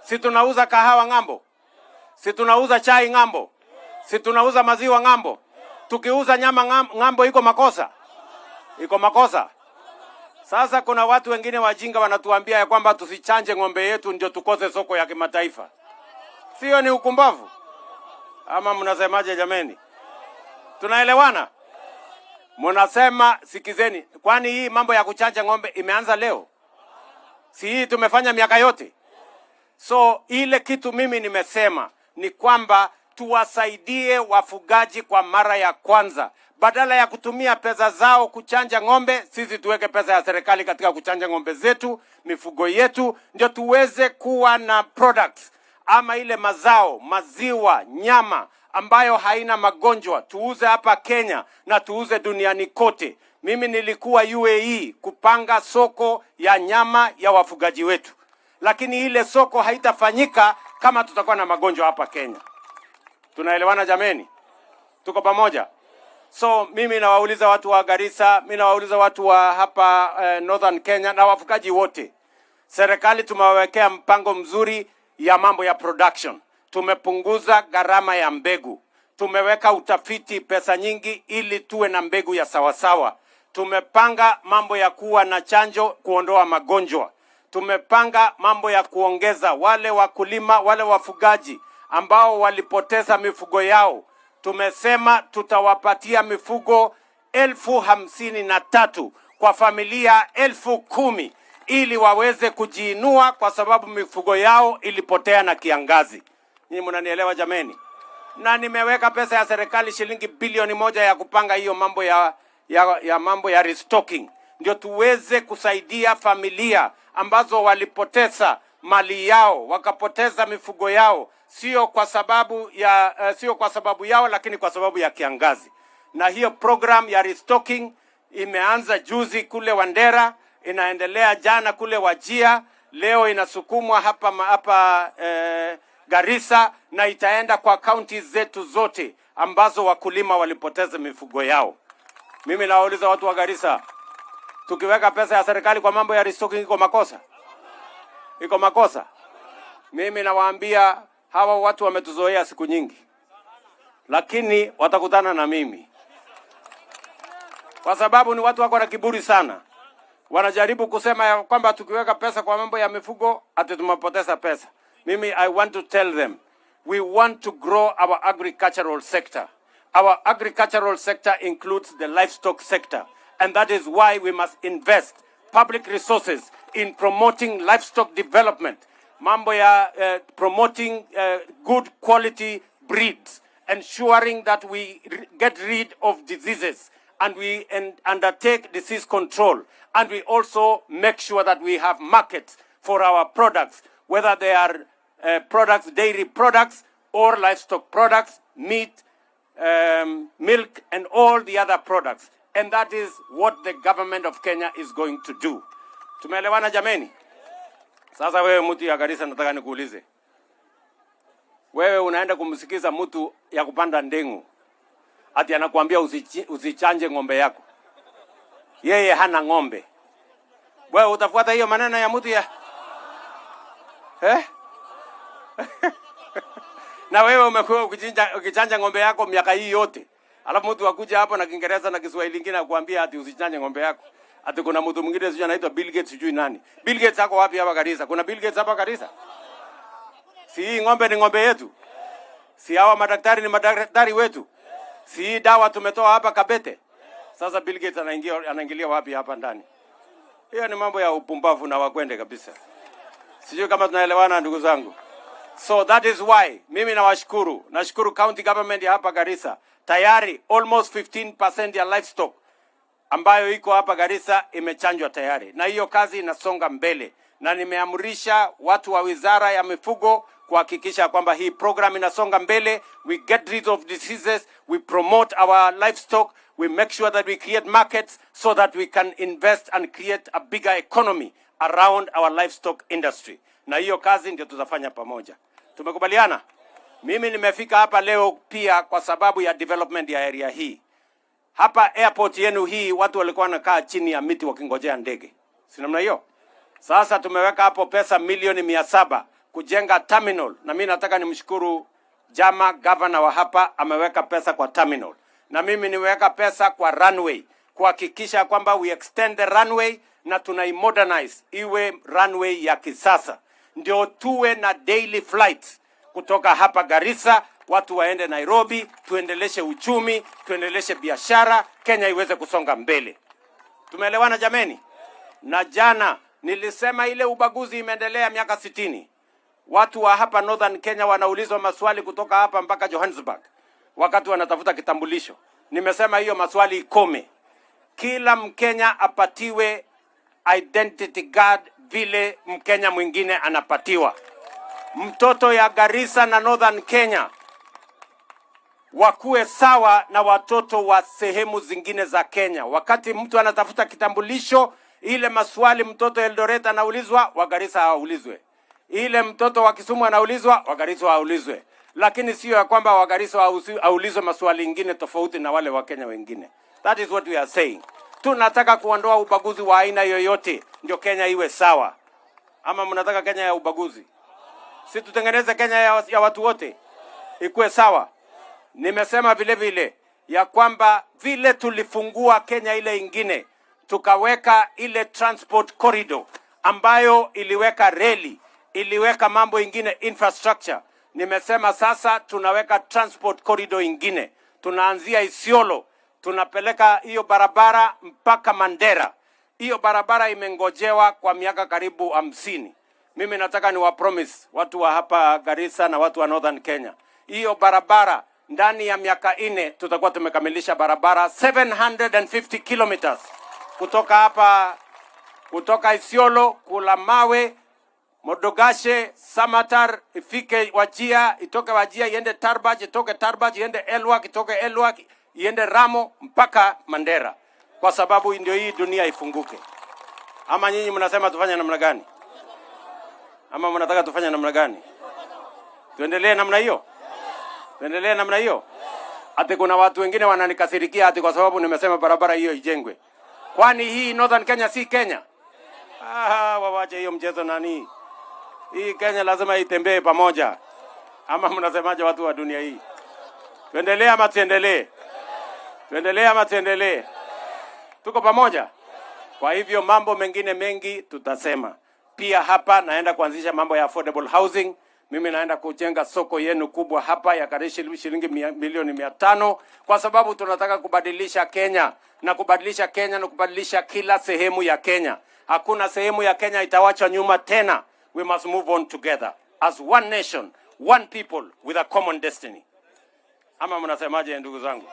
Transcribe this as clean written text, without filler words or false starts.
Si tunauza kahawa ng'ambo? Si tunauza chai ng'ambo? Si tunauza maziwa ng'ambo? Tukiuza nyama ng'ambo iko makosa? Iko makosa? Sasa kuna watu wengine wajinga wanatuambia ya kwamba tusichanje ng'ombe yetu ndio tukose soko ya kimataifa. Sio ni ukumbavu? Ama mnasemaje jameni? Tunaelewana? Mnasema sikizeni, kwani hii mambo ya kuchanja ng'ombe imeanza leo? Si hii tumefanya miaka yote? So ile kitu mimi nimesema ni kwamba tuwasaidie wafugaji kwa mara ya kwanza, badala ya kutumia pesa zao kuchanja ng'ombe, sisi tuweke pesa ya serikali katika kuchanja ng'ombe zetu, mifugo yetu, ndio tuweze kuwa na products ama ile mazao, maziwa, nyama ambayo haina magonjwa, tuuze hapa Kenya na tuuze duniani kote. Mimi nilikuwa UAE kupanga soko ya nyama ya wafugaji wetu, lakini ile soko haitafanyika kama tutakuwa na magonjwa hapa Kenya. Tunaelewana jameni? Tuko pamoja? So mimi nawauliza watu wa Garissa, mimi nawauliza watu wa hapa Northern Kenya na wafugaji wote, serikali tumewawekea mpango mzuri ya mambo ya production. Tumepunguza gharama ya mbegu, tumeweka utafiti pesa nyingi ili tuwe na mbegu ya sawasawa. Tumepanga mambo ya kuwa na chanjo kuondoa magonjwa. Tumepanga mambo ya kuongeza wale wakulima, wale wafugaji ambao walipoteza mifugo yao. Tumesema tutawapatia mifugo 53,000 kwa familia 10,000 ili waweze kujiinua kwa sababu mifugo yao ilipotea na kiangazi. Nyinyi mnanielewa jameni? Na nimeweka pesa ya serikali shilingi bilioni 1 ya kupanga hiyo mambo ya mambo ya restocking, ndio tuweze kusaidia familia ambazo walipoteza mali yao wakapoteza mifugo yao, sio kwa sababu yao, lakini kwa sababu ya kiangazi. Na hiyo program ya restocking imeanza juzi kule Wandera, inaendelea jana kule Wajir, leo inasukumwa hapa Garissa na itaenda kwa kaunti zetu zote ambazo wakulima walipoteza mifugo yao. Mimi nawauliza watu wa Garissa, tukiweka pesa ya serikali kwa mambo ya restocking iko makosa? Iko makosa? Mimi nawaambia hawa watu wametuzoea siku nyingi, lakini watakutana na mimi kwa sababu ni watu wako na kiburi sana. Wanajaribu kusema ya kwamba tukiweka pesa kwa mambo ya mifugo ati tumepoteza pesa. Mimi I want to tell them we want to grow our agricultural sector. Our agricultural sector includes the livestock sector, and that is why we must invest public resources in promoting livestock development. Mambo ya promoting good quality breeds, ensuring that we get rid of diseases and we undertake disease control, and we also make sure that we have markets for our products, whether they are products, dairy products or livestock products, meat, milk, and all the other products. And that is what the government of Kenya is going to do. Tumeelewana jameni? Sasa wewe mtu ya Garissa, nataka nikuulize. Wewe unaenda kumsikiza mtu ya kupanda ndengu ati anakuambia usichanje ng'ombe yako, yeye hana ng'ombe. Wewe utafuata hiyo maneno ya mtu ya, eh? Na wewe umekuwa ukichanja ng'ombe yako miaka hii yote, alafu mtu akuja hapo na Kiingereza na Kiswahili kingine akuambia ati usichanje ng'ombe yako, ati kuna mtu mwingine sijui anaitwa Bill Gates, sijui nani. Bill Gates ako wapi hapa Garissa? Kuna Bill Gates hapa Garissa? Si hii ng'ombe ni ng'ombe yetu? Si hawa madaktari ni madaktari wetu? Si hii dawa tumetoa hapa Kabete? Sasa Bill Gates anaingilia wapi hapa ndani? Hiyo ni mambo ya upumbavu na wakwende kabisa. Sijui kama tunaelewana ndugu zangu. So that is why mimi nawashukuru. Nashukuru county government ya hapa Garissa. Tayari almost 15% ya livestock ambayo iko hapa Garissa imechanjwa tayari, na hiyo kazi inasonga mbele, na nimeamrisha watu wa wizara ya mifugo kuhakikisha kwamba hii program inasonga mbele. We get rid of diseases, we promote our livestock, we make sure that we create markets so that we can invest and create a bigger economy around our livestock industry, na hiyo kazi ndio tutafanya pamoja. Tumekubaliana? Mimi nimefika hapa leo pia kwa sababu ya development ya area hii. Hapa airport yenu hii watu walikuwa wanakaa chini ya miti wakingojea ndege, si namna hiyo? Sasa tumeweka hapo pesa milioni 700 kujenga terminal, na mimi nataka nimshukuru Jama, governor wa hapa, ameweka pesa kwa terminal, na mimi nimeweka pesa kwa runway kuhakikisha kwamba we extend the runway na tunaimodernize iwe runway ya kisasa, ndio tuwe na daily flights kutoka hapa Garissa, watu waende Nairobi, tuendeleshe uchumi, tuendeleshe biashara, Kenya iweze kusonga mbele. Tumeelewana jameni? Na jana nilisema ile ubaguzi imeendelea miaka 60. Watu wa hapa Northern Kenya wanaulizwa maswali kutoka hapa mpaka Johannesburg wakati wanatafuta kitambulisho. Nimesema hiyo maswali ikome. Kila Mkenya apatiwe identity card vile Mkenya mwingine anapatiwa. Mtoto ya Garissa na Northern Kenya wakuwe sawa na watoto wa sehemu zingine za Kenya. Wakati mtu anatafuta kitambulisho, ile maswali mtoto Eldoret anaulizwa, wa Garissa haulizwe. Ile mtoto wa Kisumu anaulizwa, wa Garissa haulizwe. Lakini sio ya kwamba wa Garissa aulizwe maswali ingine tofauti na wale wa Kenya wengine. That is what we are saying. Tunataka kuondoa ubaguzi wa aina yoyote, ndio Kenya iwe sawa. Ama mnataka Kenya ya ubaguzi? Si tutengeneze Kenya ya watu wote ikuwe sawa? Nimesema vile vile ya kwamba vile tulifungua Kenya ile ingine, tukaweka ile transport corridor ambayo iliweka reli, iliweka mambo ingine infrastructure. Nimesema sasa tunaweka transport corridor ingine, tunaanzia Isiolo, tunapeleka hiyo barabara mpaka Mandera. Hiyo barabara imengojewa kwa miaka karibu 50. Mimi nataka ni promise watu wa hapa Garissa na watu wa Northern Kenya, hiyo barabara ndani ya miaka 4 tutakuwa tumekamilisha barabara 750 kilometers kutoka hapa, kutoka Isiolo, Kulamawe, Modogashe, Samatar, ifike Wajir, itoke Wajir iende Tarbaj, itoke Tarbaj iende Elwak, itoke Elwak iende Ramo mpaka Mandera, kwa sababu ndio hii dunia ifunguke. Ama nyinyi mnasema tufanye namna gani? Ama mnataka tufanye namna gani? Tuendelee namna hiyo? Tuendelee namna hiyo? Ati kuna watu wengine wananikasirikia ati kwa sababu nimesema barabara hiyo ijengwe. Kwani hii Northern Kenya si Kenya? Ah, wawache hiyo mchezo nani? Hii Kenya lazima itembee pamoja. Ama mnasemaje watu wa dunia hii? Tuendelee ama tuendelee? Tuendelee ama tuendelee? Tuko pamoja? Kwa hivyo mambo mengine mengi tutasema. Pia hapa naenda kuanzisha mambo ya affordable housing. Mimi naenda kujenga soko yenu kubwa hapa ya karibu shilingi milioni 500 kwa sababu tunataka kubadilisha Kenya, na kubadilisha Kenya na kubadilisha kila sehemu ya Kenya. Hakuna sehemu ya Kenya itawachwa nyuma tena. We must move on together as one nation, one people with a common destiny. Ama mnasemaje ndugu zangu?